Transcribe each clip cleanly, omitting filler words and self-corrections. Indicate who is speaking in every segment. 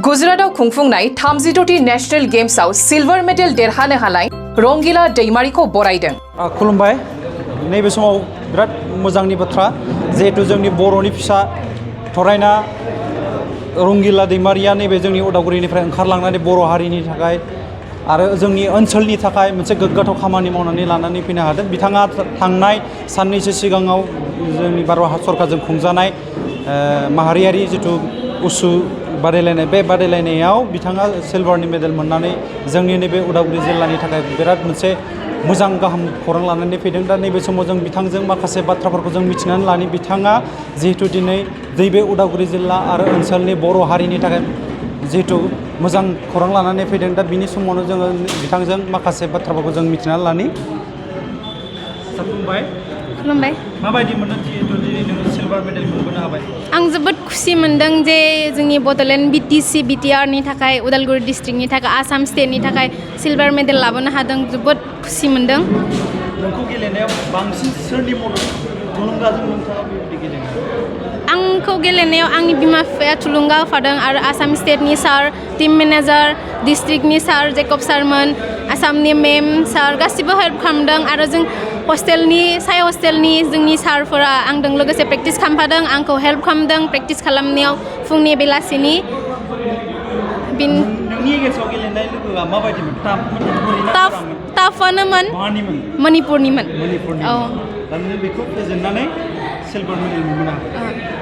Speaker 1: गुजरातआव खुंफुंनाय 32टी national गेम्सआव silver medal देरहानो हानाय रंगिला दैमारिखौ बरायदों।
Speaker 2: खुलुमबाय। नैबे समाव बिराद मोजांनि बाथ्रा जिहेतु जोंनि बर'नि फिसा थरायना रंगिला दैमारिया नैबे जोंनि उदालगुरिनिफ्राय ओंखारलांनानै बर' हारिनि थाखाय आरो जोंनि ओनसोलनि थाखाय मोनसे गोग्गाथाव खामानि मावनानै लानानै फैनो हादों। बिथाङा थांनाय साननैसो सिगाङाव जोंनि भारत सरकारजों खुंजानाय माहारियारि जिथु उसु बादायलायनाय बे बादायलायनायाव बिथाङा सिलभारनि मेडेल मोननानै जोंनि नैबे उदालगुरि जिल्लानि थाखाय बिराद मोनसे मोजां गाहाम खौरां लानानै फैदों। दा नैबे समाव जों बिथांजों माखासे बाथ्राफोरखौ जों मिथिनानै लानि। बिथाङा जिहेतु दिनै नैबे उदालगुरि जिल्ला आरो ओनसोलनि बर' हारिनि थाखाय जिहेतु मोजां खौरां लानानै फैदों। दा बिनि समावनो जोङो बिथांजों माखासे बाथ्राफोरखौ जों मिथिनानै लानि। खुलुमबाय।
Speaker 3: खुलुमबाय।
Speaker 2: माबायदि मोनदों जिहेतु दिनै नोङो सिलभार मेडेल मोनबोनो हाबाय?
Speaker 3: आं जोबोद खुसि मोनदों जे जोंनि बड'लेण्ड BTC BTRनि थाखाय उदालगुरि डिस्ट्रिक्टनि थाखाय आसाम स्टेटनि थाखाय सिलभार मेडेल लाबोनो हादों। जोबोद खुसि मोनदों।
Speaker 2: नोंखौ गेलेनायाव बांसिन सोरनि मदद थुलुंगाजों नोंथाङा बेबायदि गेलेनाय?
Speaker 3: आंखौ गेलेनायाव आंनि बिमा बिफाया थुलुंगा होफादों आरो आसाम स्टेटनि सार, टीम मेनेजार, डिस्ट्रिक्टनि सार जेकब सारमोन, आसामनि मेम सार गासिबो हेल्प खालामदों आरो जों साय हस्टेलनि जोंनि सारफोरा आंजों लोगोसे प्रेक्टिस खालामफादों, आंखौ हेल्प खालामदों प्रेक्टिस खालामनायाव फुंनि बेलासिनि।
Speaker 2: नोंनि एगेन्स्टआव गेलेनाय लोगोआ माबायदिमोन?
Speaker 3: टाफानोमोन। मणिपुरनिमोन। औ।
Speaker 2: दा नों बेखौ फेजेननानै सिलभार मेडेल मोनबोनो हाबाय।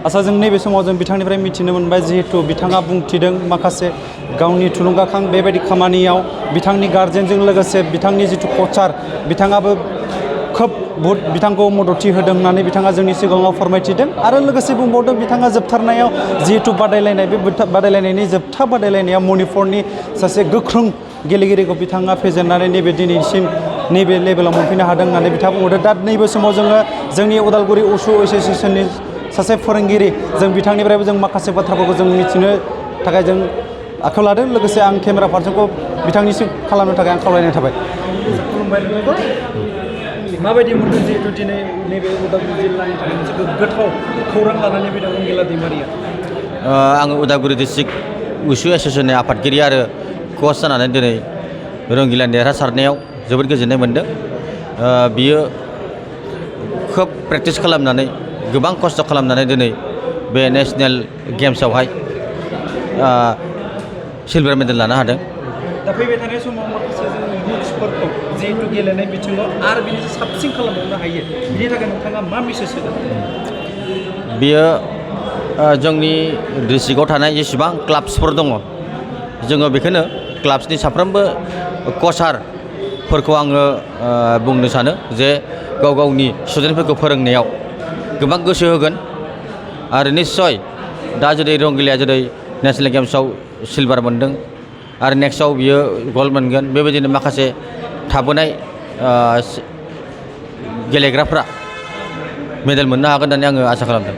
Speaker 2: आसा जों नैबे समाव जों बिथांनिफ्राय मिथिनो मोनबाय जिहेतु बिथाङा बुंथिदों माखासे गावनि थुलुंगाखां बेबायदि खामानियाव बिथांनि गार्जेनजों लोगोसे बिथांनि जिथु कचार बिथाङाबो खोब बहुत बिथांखौ मददथि होदों होननानै बिथाङा जोंनि सिगाङाव फोरमायथिदों आरो लोगोसे बुंबावदों बिथाङा जोबथारनायाव जिहेतु बादायलायनाय बे बादायलायनायनि जोबथा बादायलायनायाव मणिपुरनि सासे गोख्रों गेलेगिरिखौ बिथाङा फेजेननानै नैबे दिनैसिम नैबे लेभेलाव मोनफैनो हादों होननानै बिथाङा बुंहरदों। दा नैबे समाव जोङो जोंनि उदालगुरि उसु एस'सियेसननि सासे फोरोंगिरि जों बिथांनिफ्रायबो जों माखासे बाथ्राफोरखौ जों मिथिनो थाखाय जों आखायाव लादों। लोगोसे आं केमेरा पार्सनखौ बिथांनिसिम खालामनो थाखाय आं खावलायनाय थाबाय। खुलुमबाय नोंथांखौ। माबायदि मोनदों जिहेतु दिनै नैबे उदालगुरि जिल्लानि थाखाय मोनसे गोग्गाथाव खौरां लानानै फैदों रंगिला दैमारिया?
Speaker 4: आङो उदालगुरि डिस्ट्रिक्ट उसु एस'सियेसननि आफादगिरि आरो कच जानानै दिनै रंगिलानि देरहासारनायाव जोबोद गोजोननाय मोनदों। बियो खोब प्रेक्टिस खालामनानै गोबां खस्थ' खालामनानै दिनै बे नेसनेल गेम्सआवहाय सिलभार मेडेल लानो हादों।
Speaker 2: दा फैबाय थानाय समाव माखासे जोंनि युथ्सफोरखौ जिहेतु गेलेनाय बिथिङाव आरो बिनि साबसिन खालामबावनो हायो बिनि थाखाय नोंथाङा मा मेसेज होगोन?
Speaker 4: बियो जोंनि डिस्ट्रिक्टआव थानाय जेसेबां क्लाब्सफोर दङ जोङो बेखौनो क्लाब्सनि साफ्रोमबो कचारफोरखौ आङो बुंनो सानो जे गाव गावनि स्टुडेन्टफोरखौ फोरोंनायाव गोबां गोसो होगोन आरो निस्सय दा जेरै रंगिलाया जेरै नेसनेल गेम्सआव सिलभार मोनदों आरो नेक्स्टआव बियो गल्ड मोनगोन, बेबायदिनो माखासे थाबोनाय गेलेग्राफ्रा मेडेल मोननो हागोन होननानै आङो आसा खालामदों।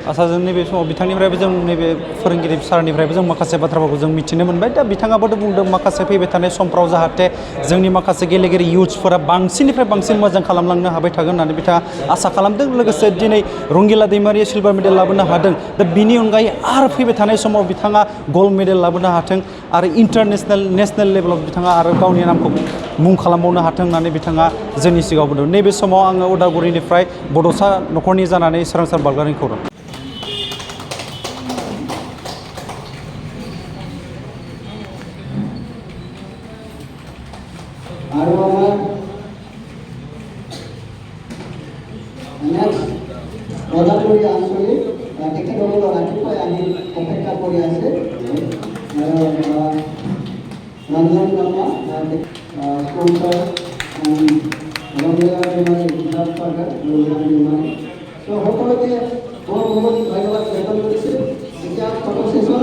Speaker 2: आसा जों नैबे समाव बिथांनिफ्रायबो जों नैबे फोरोंगिरि सारनिफ्रायबो जों माखासे बाथ्राफोरखौ जों मिथिनो मोनबाय। दा बिथाङाबोथ' बुंदों माखासे फैबाय थानाय समफ्राव जाहाथे जोंनि माखासे गेलेगिरि युथ्सफोरा बांसिननिफ्राय बांसिन मोजां खालामलांनो हाबाय थागोन होननानै बिथाङा आसा खालामदों। लोगोसे दिनै रंगिला दैमारिया सिलभार मेडेल लाबोनो हादों। दा बिनि अनगायै आरो फैबाय थानाय समाव बिथाङा गल्ड मेडेल लाबोनो हाथों आरो इन्टारनेसनेल नेसनेल लेभेलाव बिथाङा आरो गावनि नामखौ मुं खालामबावनो हाथों होननानै बिथाङा जोंनि सिगाङाव बुंदों। नैबे समाव आङो उदालगुरिनिफ्राय बड'सा न'खरनि जानानै सोरांसार बारगारिनि खौरां।
Speaker 5: আৰু আমাৰ নেক্সট ওদালগুৰি আঞ্চলিক তেখেতসকলক ৰাতিপুৱাই আহি অপেক্ষা কৰি আছে আৰু ৰঞ্জন শৰ্মা স্পন্সৰ ৰংগিলা दैमारि গুজৰাট চৰকাৰ ৰংগিলা दैमारि ত' সকলোকে বহুত বহুত ধন্যবাদ জ্ঞাপন কৰিছোঁ। এতিয়া ফটো ছেশ্যন